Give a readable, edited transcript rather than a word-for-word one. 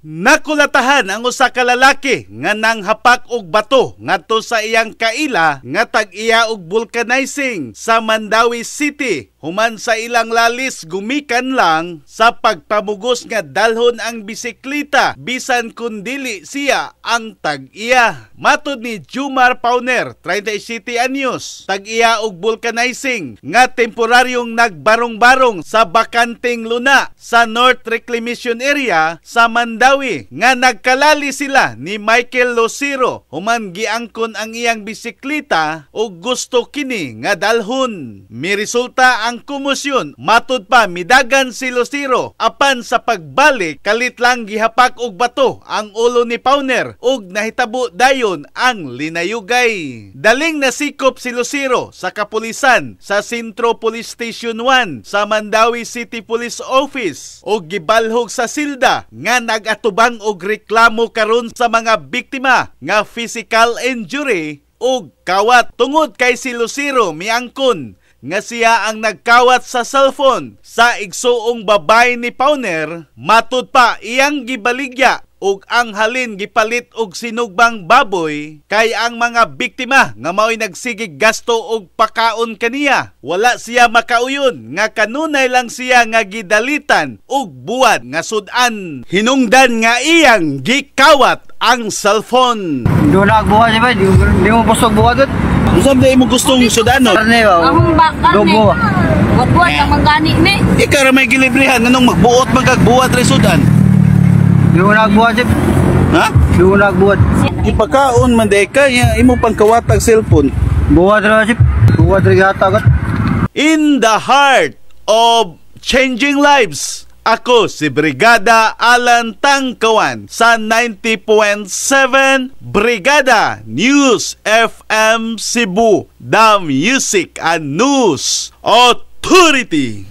Nakulatahan ang usa ka lalaki nga nanghapak og bato ngadto sa iyang kaila nga tag-iya og vulcanizing sa Mandaue City. Human sa ilang lalis, gumikan lang sa pagpamugos nga dalhon ang bisikleta bisan kun dili siya ang tag-iya. Matod ni Jumar Pauner, 37 anyos, tag-iya og vulcanizing nga temporaryong nagbarong-barong sa bakanting luna sa North Reclamation Area sa Mandaue nga nagkalali sila ni Michael Lucero human giangkon ang iyang bisikleta ug gusto kini nga dalhon. Miresulta ang komosyon. Matud pa, midagan si Lucero apan sa pagbalik kalit lang gihapak og bato ang ulo ni Pauner ug nahitabo dayon ang linayugay. Daling nasikop si Lucero sa kapulisan sa Sentro Police Station 1 sa Mandaue City Police Office ug gibalhog sa silda nga nag-atubang og reklamo karon sa mga biktima nga physical injury ug kawat tungod kay si Lucero miangkon nga siya ang nagkawat sa cellphone sa igsuong babae ni Pauner. Matud pa, iyang gibaligya ug ang halin gipalit og sinugbang baboy kay ang mga biktima nga mao'y nagsigig gasto og pakaon kaniya. Wala siya makauyon nga kanunay lang siya nga gidalitan og buwad nga sud-an hinungdan nga iyang gikawat ang cellphone. Doon na buhat siya ba? Di mo busog buhat. Unsa ba imong gustong sudanon? Karne ba? Ahong bakal ni. Dugo. Buat-buat ang manggani ni. Ikaw ra may gilibrihan, nganong magbuot magagbuhat ra sudan? Di mo nagbuhat siya. Ha? Di mo nagbuhat. Ipakaon man day ka imo pang kawatag cellphone. Buhat ra siya. Buhat ra gata. In the heart of changing lives. Ako si Brigada Alan Tangkawan sa 90.7 Brigada News FM Cebu, the Music and News Authority.